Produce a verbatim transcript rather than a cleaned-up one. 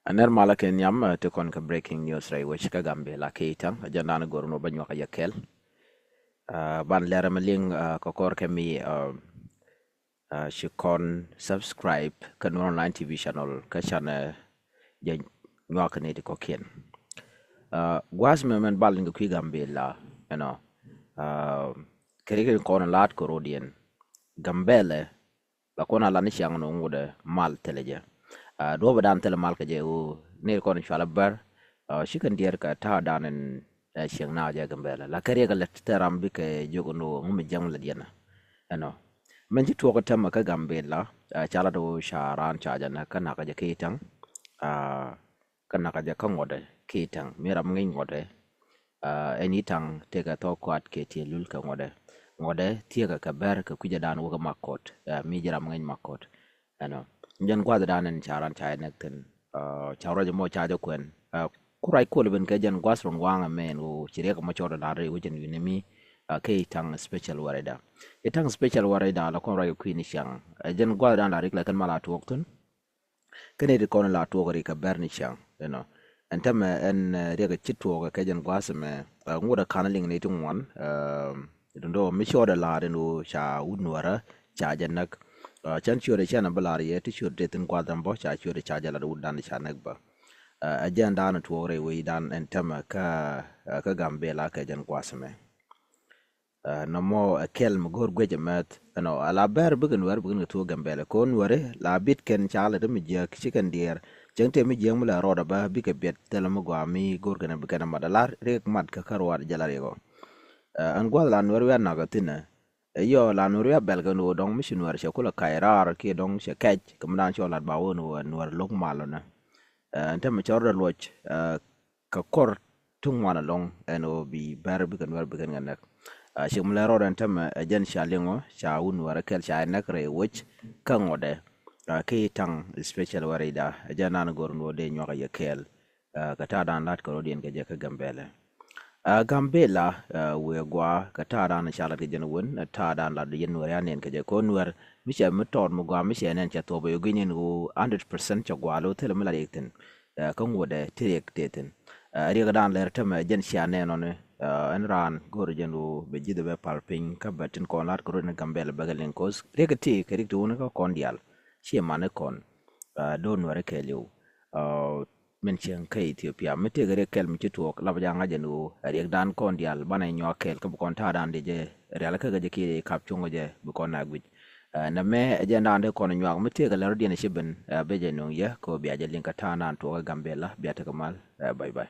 Anɛr malä kɛ nhiam ti kɔn kɛ breaking news rɛy wec kä Gambɛla kɛ itaŋ. Jɛn dan gor nɔ bä nyuak yɛ kɛl. Ban lɛr mɛ liŋ kɛ kɔr kɛ mi ci kɔn subscribe kä Nuer Online T V channel kä canɛ jɛ nyuak ni ti kɔkiɛn. Guas mɛ mɛn bal ni kɛ kui̱ Gambɛla, you know, kɛ ri kɛ kɔn laat kɛ rodiɛn Gambɛlɛ. Ba kɔn a lan ni ciaŋ ni ŋudɛ mal thilɛ jɛ. Duɔpɛ dan thilɛ mal kɛ jɛ ɣöö ni kɔn cualɛ bär. Ci kɛn diɛɛr kɛ ta̱a̱ dan in ciɛŋ na jɛ Gambɛlɛ la kɛ riɛk lɛ tɛ ram bikɛ jiök ni ɣöö ŋu mi jiɛŋ lɛ diɛn. Ɛnɔ mɛn ci tuɔɔk tämɛ kä Gambɛla. Ca lat ɣöö ca raan ca jɛ nä kä nakä jɛ kɛ itaŋ. Kä nakä jɛ kä ŋuɔtdɛ kɛ itaŋ mi ram ŋi̱ny ŋuɔtdɛ. Ɛn itaŋ tëkɛ thɔɔk kuat kɛ tiɛ lul kɛ ŋuɔtdɛ. Ŋuɔtdɛ thiekɛ kɛ bɛr kɛ kui̱cɛ dan wäkɛ makɔt mi ji̱ ram ŋi̱ny makɔt. Ɛnɔ jɛn gua̱th dan ɛn ca ran ca jɛ näk thi̱n. Ca ruac mɔ ca jɛ kuɛn ku ruac kuɔl ben kɛ jɛn gua̱th run waŋ ɛmɛn ɣöö ci riɛk mɔ cɔɔt ɛ la̱r rɛy wecin wi̱n ɛmi. Kɛ itaŋ special warɛda, itaŋ special warɛda la kɔn ruac kɛ kui̱ ni ciaŋ. Jɛn gua̱th dan la rik la kɛn mal a tuɔɔk thi̱n. Kä ni ti kɔn la tuɔɔk ri kɛ bɛr ni ciaŋ, you know. Ɛn tämɛ ɛn riɛk ci tuɔɔk kɛ jɛn gua̱a̱th mɛ ŋut ɛ ka̱n liŋ ni ti ŋuan. Dundo mi ciötdɛ la̱r in wu ca wut nuärä ca jɛ näk. Cän ciötdɛ cän bä la̱r yɛ ti ciötdɛ ti thin gua̱a̱th ɛn bä ca ciötdɛ ca jɛ lat wut dan ca näk bä. Ɛ jɛn dan tuɔɔk rɛy wec dan ɛn tämɛ kä kä Gambɛla kɛ jɛn gua̱a̱th mɛ. Nɔmɔ ɛ kɛl mi go̱o̱r guic ɛmɛth ɛnɔ ala bɛr bikɛ nuɛr bikɛn kɛ thuɔ̱k Gambɛlɛ ko̱n nuɛri la bit kɛn ca lɛ ti mi jiäk ci kɛn diɛɛr. Cäŋ tëë mi jiäk mi la rɔɔdɛ bä bikɛ biɛt thilɛ mi gɔaa mi go̱o̱r kɛn bikɛn ɛ mat ala riɛk mat kɛ kä ruaat jɛ la riɛk ɔ. Ɛn gua̱th la nuɛr wiaa nak ɛ thi̱n ɛ yɔ la nuɛr wiaa bɛl kɛn ɣöö dɔ̱ŋ mi ci nuɛr cɛ kulɛ kac raar kiɛ dɔ̱ŋ cɛ kɛc kɛ mi daan cɔ lat ba ɣöö ni ɣöö nuɛr lo̱k mal ɔ nɛ. Ɛn te mi cɔr dee luɔc kɛ kɔr ti ŋuan ɛlɔ̱ŋ ɛn ɣöö bi bɛr bikɛ nuɛr bikɛn kɛ näk. Ciek mi lɛ rɔɔd ɛn tämɛ ɛ jɛn ca liŋɔ ca wut nuɛr ɛ kɛl ca ɛ näk rɛy wec kä ŋuɔtdɛ. Ki taŋ special wä rɛyda ɛ jɛn nan go̱r nuɔr dee nyuak ɛ yɛ kɛɛl. Kɛ ta̱a̱ dan lat kɛ rɔɔd yɛn kɛ jɛ kä Gambɛlɛ. Gambɛla wëë gua kɛ ta̱a̱ dan ca lat kɛ jɛn wen ta̱a̱ dan lat yɛn nuɛr ya nɛn kɛ jɛ kɛ nuɛr mi cɛ mi tɔɔt mi gua mi cɛ nɛn cɛ thuɔp ɛ yɛ gui̱ny ɛn ɣöö hundred percent cɛ gua lo̱ thilɛ mi lat yɛk thi̱n. Kä ŋuɔtdɛ ti riɛk tëë thi̱n. Riɛk dan lɛr tämɛ jɛn cia nɛɛnɔni. Ɛn raan go̱o̱r jɛn wu bɛ ji̱th bɛ pal piny kä bɛ tin kɔn la̱t kɛ rot ni Gambɛlɛ bɛ kɛ liŋ ko̱th riɛk ti kɛ riɛk ti wuni kä kɔn diaal. Ci mani kɔn do̱r nuɛri kɛɛliw. Min cieŋ kä Ethiopia mi tëëkɛ riɛk kɛl mi ci tuɔɔk lapɛ ja̱ ŋa̱c jɛn wu riɛk dan kɔn diaal banɛ nyuak kɛɛl kä bi kɔn ta̱a̱ dan di jɛ rial kä kɛ jɛ kiɛ kap cuŋ jɛ bi kɔn na guic. Nɛ mɛ ɛ jɛn dan di kɔn nyuak mi tëëkɛ lɛr diɛn ci ben bɛ jɛ nuŋ yɛ kɛ wu bia jɛ liŋ kɛ ta̱a̱ dan tuɔɔk ɛ Gambɛla bia tekɛ mal. Bye bye.